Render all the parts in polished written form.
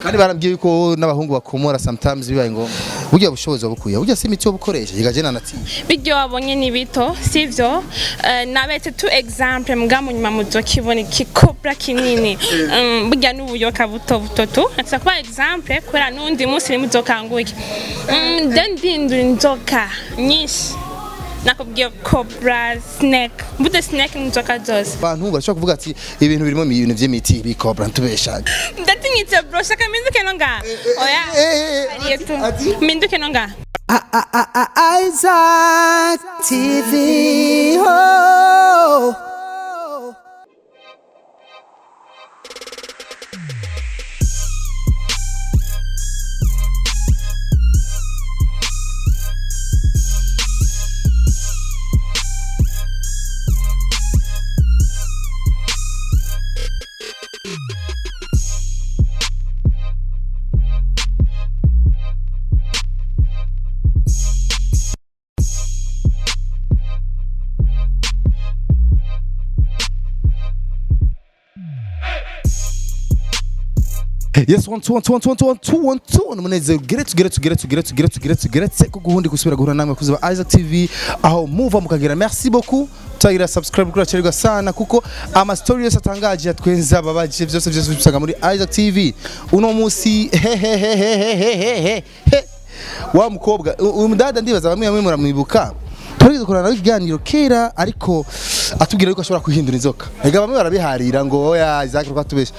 Kandi barambwiye yuko n'abahungu bakomora sometimes bibaye ngombwa. Burya bushobozi wabukuye, burya si imiti yo bukoresha yigaje na nati. Biryo wabonye ni bito, sivyo? Nabetse tu exemple, mbwa mu nyuma muzokibona ikikobra kinini. Burya n'ubuyoka buto buto tu nshaka kuba exemple kubera n'undi munsi nimuzokanguke. Then ndindura inzoka nyinshi, nakubwiye cobra, snake, mbuze snake n'inzoka zose. Abantu bashobora kuvuga ati ibintu birimo ibintu by'imiti bikobra ntubeshanye. Ndatinyitse bro, shaka mpinduke no ngaha, oya. Hariye tu mpinduke no ngaha. Isaac TV. Oh. Yes, one two one two one two one two one two one two. Umunezero geretse geretse geretse geretse geretse geretse geretse ko guhundi gusubira guhura namwe kuziba Isaac TV aho muva mukagera. Merci beaucoup, tagira subscribe kuri acererwa sana kuko ama story yose atangaje yatwenza babaje byose byose bisanga muri Isaac TV uno munsi. He he he he he he he he wa mukobwa uyu mudada, ndibaza bamwe bamwe muramwibuka, twarigeze gukorana nawe ikiganiro kera, ariko atubwira yuko ashobora kwihindura inzoka. Ega bamwe barabiharira ngo oya, Isaac rwatubesha.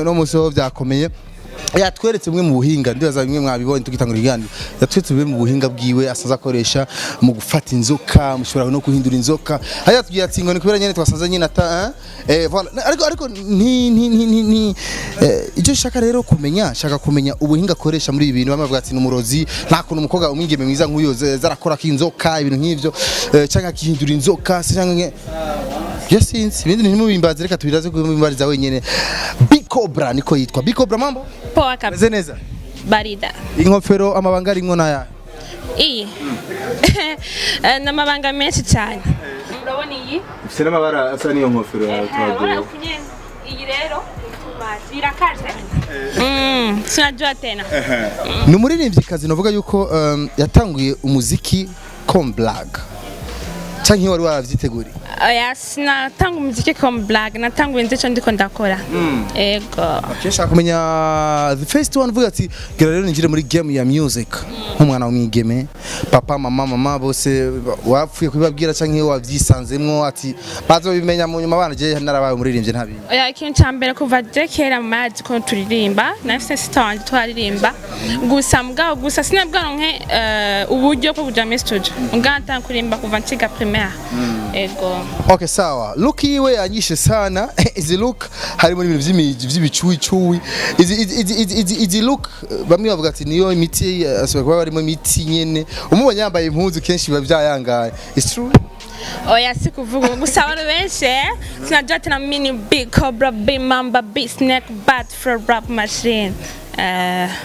No munsi ho byakomeye, yatweretse bimwe mu buhinga, ndibaza bimwe mwabibonye tugitangura ikiganiro. Yatweretse bimwe mu buhinga bwiwe asanzwe akoresha mu gufata inzoka, mushobora no guhindura inzoka. Hariya yatubwiye ati ngo ni kubera nyene twasanze nyine ata voilà. Ariko nti nti nti nti nti icyo nshaka rero kumenya, shaka kumenya ubuhinga akoresha muri ibi bintu. Bamwe bavuga ati ni umurozi, nta kuntu umukobwa umwigeme mwiza nk'uyo zarakora k'inzoka, ibintu nk'ivyo, canke akihindura inzoka se canke je sinzi ibindi. Ntimubimbaze, reka tubiraze kubimbariza wenyene. Big Cobra niko yitwa. Big Cobra, mambo? Poa kabisa. Meze neza. Barida. Inkofero amabanga arimwo naya? Iyi n'amabanga menshi cyane, urabona iyi. Ufite n'amabara asa n'iyo nkofero yawe. Urabona. Twaguye. Ukunye iyi rero irakaze, sinajua tena. Ni umuririmvyikazi novuga yuko yatanguye umuziki comme blague canke wari waravyiteguriye? Oya, sinatanga umuziki comme blague, natanguye nzi ico ndiko ndakora, ego. Nshaka kumenya the first one uvuga ati gira rero ninjire muri game ya music nk'umwana w'umwigeme. Papa, mama, mama bose wapfuye kubibabwira canke wavyisanzemwo ati bazobimenya mu nyuma, bana je narabaye umuririmbyi ntabizi? Oya, ikintu ca mbere, kuva je kera mu mazi ko turirimba, nafise sister wanje twaririmba gusa, mugabo gusa sinabwaronke uburyo bwo kuja muri studio, mugabo natanga kuririmba kuva nciga primaire, ego. Okay, sawa. Look yiwe yanyishe sana. Izi look harimo n'ibintu vy'ibicuwicuwi. Izi look bamwe bavuga ati niyo imiti, asubira kuba barimo imiti nyene. Umubonye yambaye impuzu kenshi biba vyayangaye. It's true. Oya, si kuvuga gusa, abantu benshi sinajua tena mini big cobra, big mamba, big snake, bat for rap machine.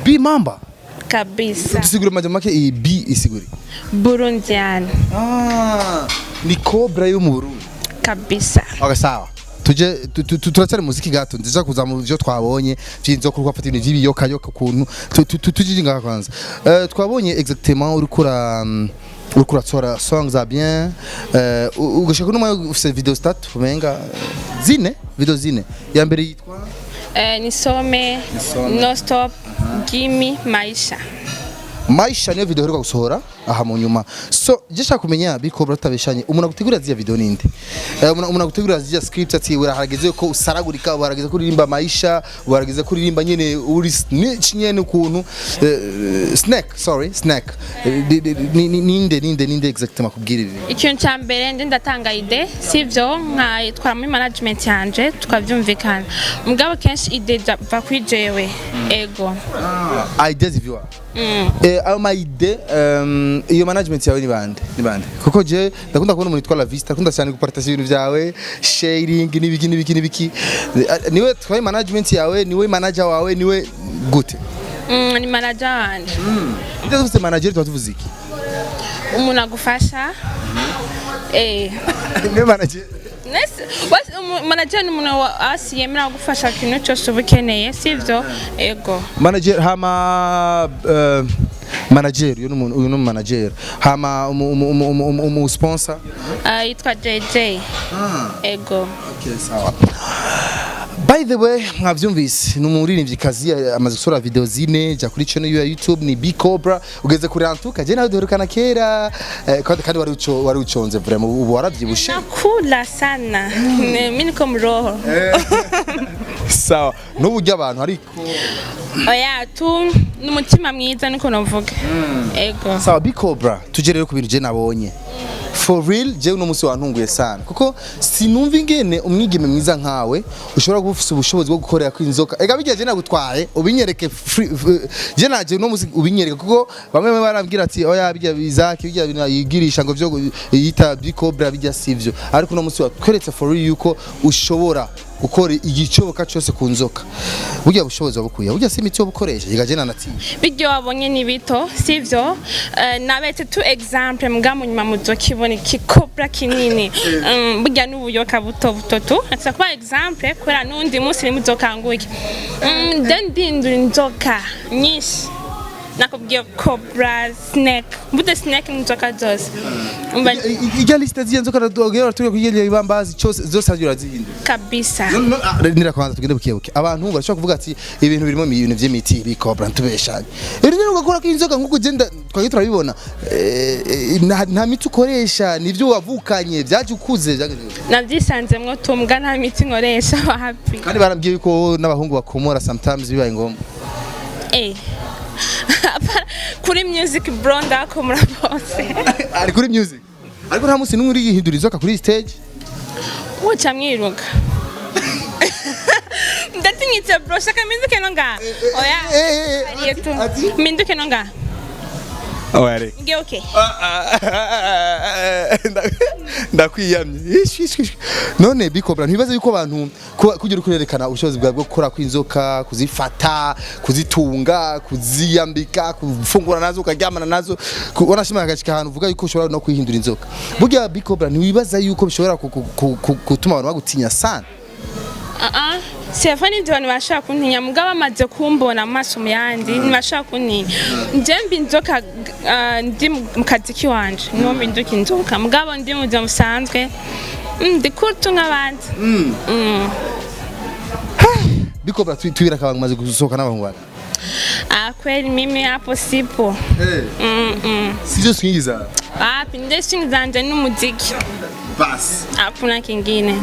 B mamba. Kabisa. Dusigure majambo make, iyi B isigure. Burundian. Ah, ni cobra yo mu Burundi. Kabisa. Okay, sawa. Tuje turacyari muziki gato, nziza kuza mu byo twabonye by'inzoka, uko afata ibintu by'ibiyoka yoka ukuntu tujije ngaha kwanza. Twabonye exactement uriko uratsora songs za bien, ugashaka no ufise video stat umenga zine, video zine. Ya mbere yitwa? Nisome. Nisome. No stop, gimme, maisha. Maisha niyo video iheruka gusohora aha mu nyuma. So je shaka kumenya, bikobra tutabeshanye, umuntu agutegurira ziriya video ninde? Umuntu agutegurira ziriya script ati uraharageze ko usaragurika, uharageze ko uririmba maisha, uharageze ko uririmba nyene uri snitch nyene ukuntu, snake, sorry, snake. Ninde exactement akubwira ibi? Ikintu cya mbere, ndi ndatanga idée, sivyo? Nkayitwara muri management yanje tukavyumvikana, mugabo kenshi idée va kuri jewe, ego. Ideas viewer, ayo ma idée, iyo management yawe ni bande, ni bande? Kuko je ndakunda kubona umuntu yitwa La Vista, ndakunda cyane gupartager ibintu byawe, sharing n'ibiki n'ibiki n'ibiki. Niwe twaye management yawe, niwe manager wawe, niwe gute? Ni manager wanje. Iyo tuvuze manager tuba tuvuze iki? Umuntu agufasha. Niwe manager. Manager ni umuntu asi yemera gufasha ikintu cyose uba ukeneye, sivyo? Ego. Manager hama manager uyu ni umuntu, uyu ni manager hama umu sponsor. Yitwa JJ. Ego. Okay, sawa. By the way, mwavyumvise, ni umuririmvyikazi, amaze gusohora video zine. Jya kuri channel ya YouTube, ni B Cobra. Ugeze kuri Antuka je nawe duherukana kera, kandi wari uconze vraiment, ubu waravyibushe. Nakula sana. Mi niko mroho. Sawa, n'ubu urya abantu ariko? Oya tu, n'umutima mwiza niko novuga. Ego. Sawa, B Cobra, tuje rero ku bintu je nabonye. For real, je uno munsi wantunguye sana, kuko sinumva ingene umwigeme mwiza nkawe ushobora kuba ufise ubushobozi bwo gukorera kw'inzoka. Ega bijya je nagutwaye ubinyereke je naje uno munsi ubinyereke, kuko bamwe bamwe barambwira ati: "Oya, bijya bizaki bijya bintu yigirisha ngo vyo yita B Cobra, bijya sivyo." Ariko uno munsi watweretse for real yuko ushobora gukora igicoboka cyose ku nzoka. Burya bushobozi wabukuye? Burya si imiti yo bukoresha? Yiga je nanatinya. Bijya wabonye ni bito, sivyo? Nabetse tu exemple, mbwa mu nyuma muzokibona ikikobra kinini. Burya n'ubuyoka buto buto tu asa kuba exemple, kubera n'undi munsi nimuzokanguke. Then ndindura inzoka nyinshi, nakubwiye cobra, snake, mvuze snake n'inzoka zose. Umva. Ijya liste z'iyo nzoka tugera turi kugenda ibambazi cyose zose hagiye urazihindura? Kabisa. No, no, nira kwanza tugende buke buke. Abantu bashobora kuvuga ati ibintu birimo ibintu by'imiti, bikobra ntubeshanye. Iri ni ugakora ko inzoka nkuko ugenda twagiye turabibona. Nta miti ukoresha, nivyo wavukanye, byaje ukuze, byagenze gute? Navyisanzemwo tumbwa, nta miti nkoresha, wapi. Kandi barambwiye yuko n'abahungu bakomora sometimes bibaye ngombwa. Kuri music bro, ndakomora bose. Ari kuri music. Ariko nta munsi n'umwe uri yihindura inzoka kuri stage? Uca mwiruka, ndatinyitse bro. Shaka mpinduke no ngaha? Oya. Hariye tu. Ati? Mpinduke no ngaha? Oya reka. Ngeuke. Ndakwiyamye. Ish, ish, ish. None bikobra, ntibaze yuko abantu kugira kurerekana ubushobozi bwawe bwo gukora kw'inzoka, kuzifata, kuzitunga, kuziyambika, gufungura nazo, ukaryamana nazo, wanashima agashika ahantu uvuga yuko ushobora no kwihindura inzoka. Burya bikobra, ntiwibaza yuko bishobora gutuma abantu bagutinya sana? Ah, sefa n'ibyo abantu bashaka kuntinya, mugabo bamaze kumbona mu maso mu yandi ntibashaka kuntinya. Nje mba inzoka ndi mu kazi kiwanje, niho mpinduka inzoka, mugabo ndi mu buzima busanzwe ndi kutu nk'abandi. Bikobra, tubira akabanga, umaze gusohoka n'abahungu bane? Ah, kweli mimi hapo sipo. Sivyo swingiza? Wapi, nde swing zanje n'umuziki. Basi. Hakuna kingine.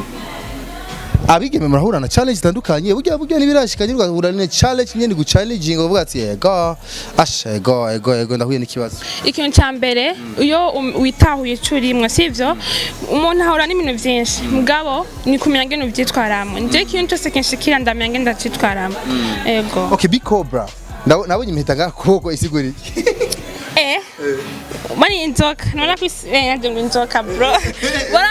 Abigeme murahura na challenge zitandukanye. Burya ntibirashika nyine ugahura na challenge nyine gu challenging, uvuga ati: "Ego asha, ego ego ego, ndahuye n'ikibazo"? Ikintu cya mbere, iyo witahuye ico urimwo, sivyo? Umuntu ahura n'ibintu byinshi, mugabo ni kumenya ngene uvyitwaramo. Nje ikintu cyose kinshikira ndamenya ngene ndavyitwaramo. Ego. Okay, Big Cobra, nabonye impeta ngaha kuboko, isigura iki? Mani inzoka nona kwisi ngo inzoka bro. Bora.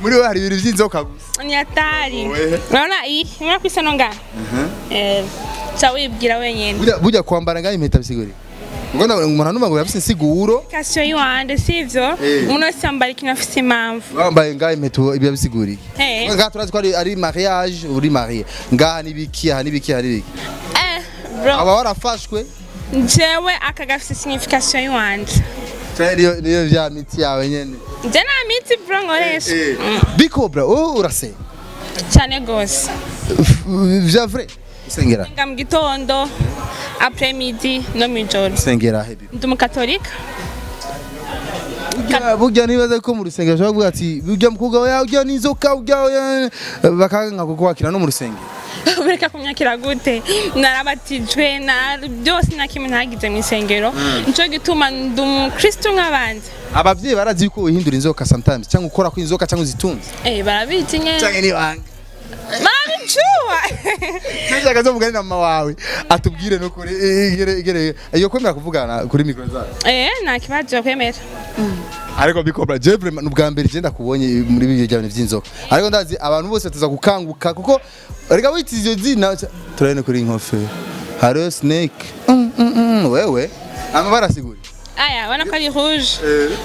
Muri we hari ibintu by'inzoka gusa. Ni hatari. Owe. Urabona iyi, urabona kwisa no ngaha. Ca wibwira wenyene. Burya kwambara ngaha impeta bisigura iki? Ngo ndabona umuntu anumva ngo yafise insiguro. Kasiyo yiwanje, sivyo? Umuntu wese yambara ikintu afise impamvu. Wambaye ngaha impeta ibyo bisigura iki? Ngaha turazi ko ari mariage, uri marié. Ngaha nibiki, aha nibiki, aha nibiki? Bro. Aba warafashwe? Jewe aka gafise signification yiwanje. Canke niyo vya miti yawe nyene? Nje nta miti bro nkoresha. Big Cobra, wowe urasenga? Cyane gose. Vya vrai, usengera? Nga mu gitondo, après midi no mw'ijoro. Usengera he? Ndi umukatolika. Burya nibaza ko mu rusengero bashobora kuvuga ati: "Burya mukobwa we, urya n'inzoka, urya oya," bakanga kukwakira no mu rusengero. Ureka kumyakira gute? Narabatijwe na byose, nta kimwe ntagize mu isengero. Nico gituma ndi umukristo nk'abandi. Abavyeyi barazi yuko wihindura inzoka sometimes, cyangwa ukora ko inzoka, cyangwa uzitunze? Barabizi nyene. Cyangwa ni banga? Barabijua. Nshaka zo mugani na mama wawe atubwire no kuri igere igere iyo kwemera kuvugana kuri micro zacu. Nta kibazo, kwemera. Ariko bikobra, je vraiment ubwa mbere je ndakubonye muri bibyo bya by'inzoka, ariko ndazi abantu bose bataza gukanguka, kuko reka wita iryo zina turabona kuri inkofero hariyo snake. Wewe amabara asigura. Aya, ubona ko ari rouge.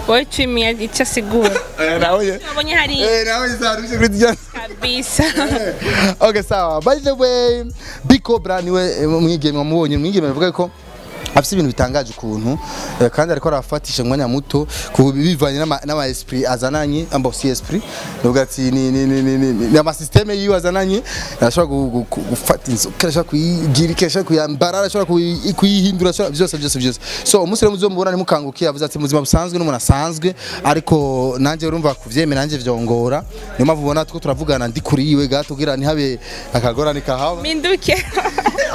Wowe tumiye icyo asigura. Nawe. Wabonye hariya. Nawe zarushe kuri zijya. Kabisa. Okay, sawa. By the way, Big Cobra niwe mwigeme wamubonye, mwigeme bavuga ko afite ibintu bitangaje ukuntu kandi ariko arafatisha umwanya muto ku bivanye n'ama esprit azananye, ambo si esprit, nuvuga ati ni ama système yiwe azananye. Arashobora gufata inzoka, arashobora kuyigira iki, arashobora kuyambara, arashobora kuyihindura, arashobora byose byose byose. So umunsi rero muzomubona ntimukanguke, avuze ati muzima busanzwe n'umuntu asanzwe, ariko nanjye urumva kuvyemera nanjye vyongora. Niyo mpamvu ubona two turavugana ndi kuri yiwe gato kugira ntihabe akagorane kahaba. Minduke.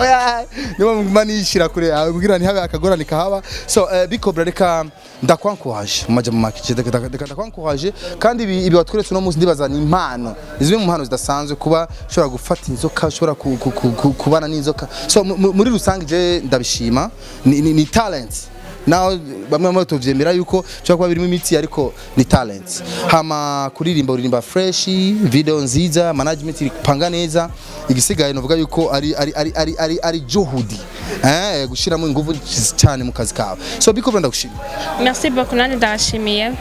Oya, niyo mpamvu nguma nishira kure yawe kugira ntihabe akagorane kahaba. So Big Cobra, reka ndakwankoraje mu majambo make, reka ndakwankoraje. Kandi ibi watweretse uno munsi, ndibaza ni impano, ni zimwe mu mpano zidasanzwe kuba ushobora gufata inzoka, ushobora kubana n'inzoka. So muri rusange je ndabishima, ni talent. Naho bamwe bamwe tuvyemera yuko bishobora kuba birimo imiti, ariko ni talent. Hama kuririmba, uririmba fresh, video nziza, management iri kupanga neza. Igisigaye novuga yuko ari juhudi, gushiramo ingufu cyane mu kazi kawe. So Big Cobra, ndagushimira. Merci beaucoup, nanjye ndabashimiye.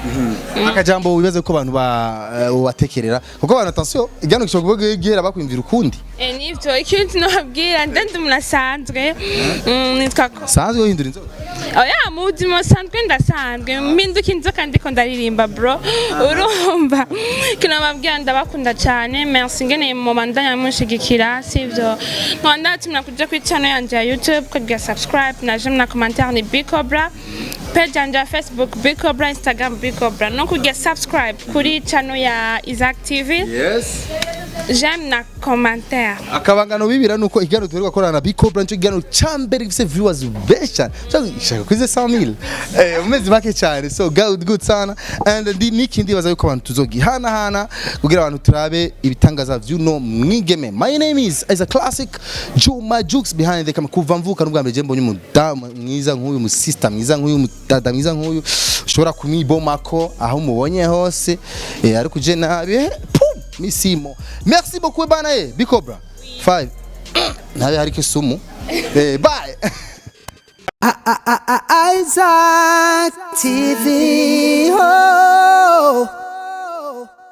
Akajambo wibaze ko abantu ba batekerera, kuko abantu, attention, igano gishobora kuvuga gihera bakwimvira ukundi. Nivyo, ikindi nobabwira, ndende umuntu asanzwe. Nitwa Sanzwe uhindura inzoka? Oya, mu buzima busanzwe ndasanzwe, mpinduka inzoka ndiko ndaririmba, bro. Urumva, ikintu nababwira, ndabakunda cyane. Merci ngene mubandanya munshigikira, sivyo? Nkaba ndabatumira kuja kuri channel yanje ya YouTube kugira subscribe na j'aime na commentaire, ni Big Cobra. Page yanje ya Facebook Big Cobra, Instagram Big Cobra, no kugira subscribe kuri channel ya Isaac TV. Yes. J'aime na commentaire. Akabangano bibira nuko ikiganiro tuheruka gukorana na Big Cobra nico kiganiro ca mbere gifise viewers benshi cyane, shaka kwize 100,000 mu mezi make cyane. So good, good sana. And ndi n'ikindi baza yuko abantu tuzogihanahana kugira abantu turabe ibitangaza vy'uno mwigeme. My name is a Classic Juma Jux behind the camera. Kuva mvuka n'ubwa mbere je mbonye umudamu mwiza nk'uyu, mu sister mwiza nk'uyu, mudada mwiza nk'uyu, ushobora kumwibomako aho umubonye hose, ariko je nabi, pum, misimo. Merci beaucoup bana. Big Cobra 5 ntabe hariko isumu. Bye. Isaac TV. Oh.